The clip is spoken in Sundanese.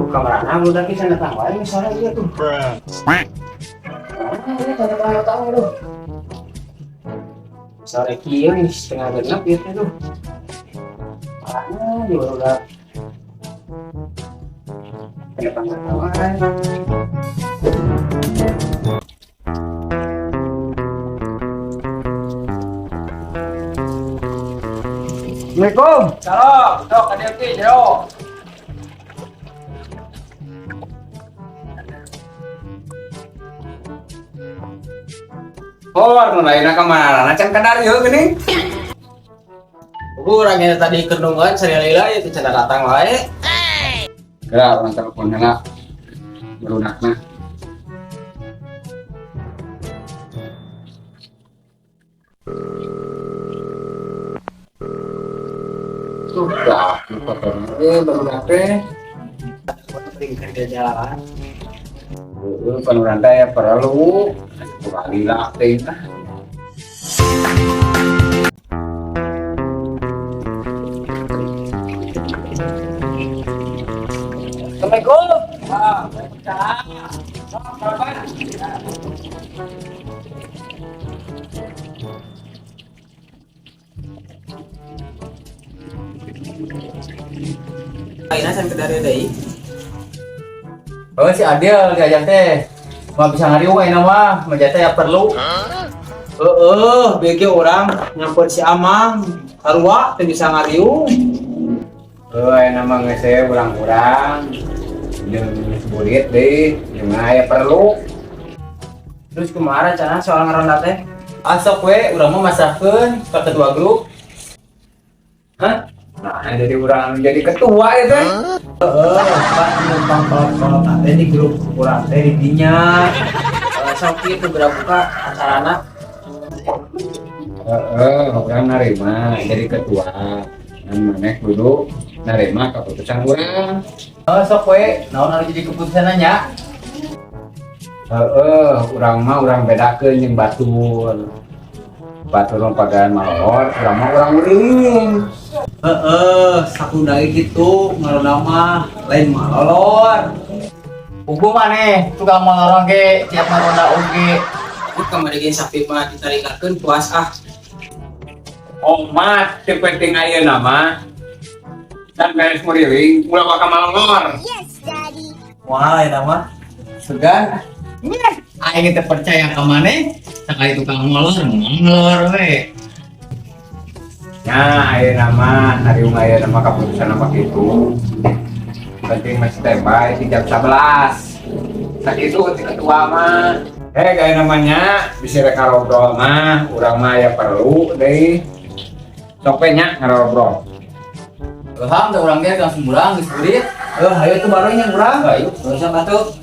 Kamarana udah kita datang wae misalnya ieu tuh. Ah, ini tanda datang aduh. Sore kieu nih 5.30 ieu teh tuh. Mana di barudak. Datang datang wae. Assalamualaikum. Salam, sok ka dieu ki jero. Oh, nu lainna ka mana? Can kadar ieu geuning. Urang nya tadi keur nungguan salila ieu teh can datang wae. Geura urang telepon heula. Barudakna. Tuh, dah, barudak teh. Penting kerja jalan. Heeh, pan urang teh perlu kurang lila teh tah. Assalamualaikum. Waalaikumsalam. Sok, kapan? Aina san kedari deui. Oh si Adil diajak teh. Mah bisa ngariung ayeuna mah, meja teh ya perlu. Heeh, BG urang nyampeur si Amang. Sarua teu bisa ngariung. Heuh, aya mah geus we urang-urang. Jeung geus burit deui, jeung aya perlu. Terus kumaha rencana soal ngaronda teh? Asok we urang mah masrahkeun ka ketua grup. Hah? Nah, jadi urang jadi ketua ya teh. Heeh, Pak numpang kolot-kolot teh di grup urang teh di dinya. Sok kieu geura buka acarana. Heeh, urang narima jadi ketua. Dan maneh kudu narima keputusan urang. Oh sok we, naon anu jadi keputusan nya? Heeh, urang mah urang bedakeun jeung batur. Batur mah pagawean malolor, urang mah urang uring. Heeh, sakundai gitu ngaronda mah lain malolor. Puguh maneh tukang malorong ge tiap ngaronda oge. Ieu kamari ge sapi mah ditarikakeun puas ah. Omat teu penting ayeuna mah. Dan beres muriling, ulah bakal malolor. Wah, eta mah. Sugan. Aing teh percaya ka maneh, sakali tukang molor, molor we. Nah, ayeuna mah nariung ayeuna mah keputusan apa kitu. Penting mah standby di jam 11. Sakitu ti ketua mah. Eh, gaya namanya bisa rek ngarobrol mah, urang mah ya perlu deui. Sok we nya ngarobrol. Ham teh urang ge langsung urang geus burit. Eh, ayo tuh baru nya urang. Ayo. Sok atuh.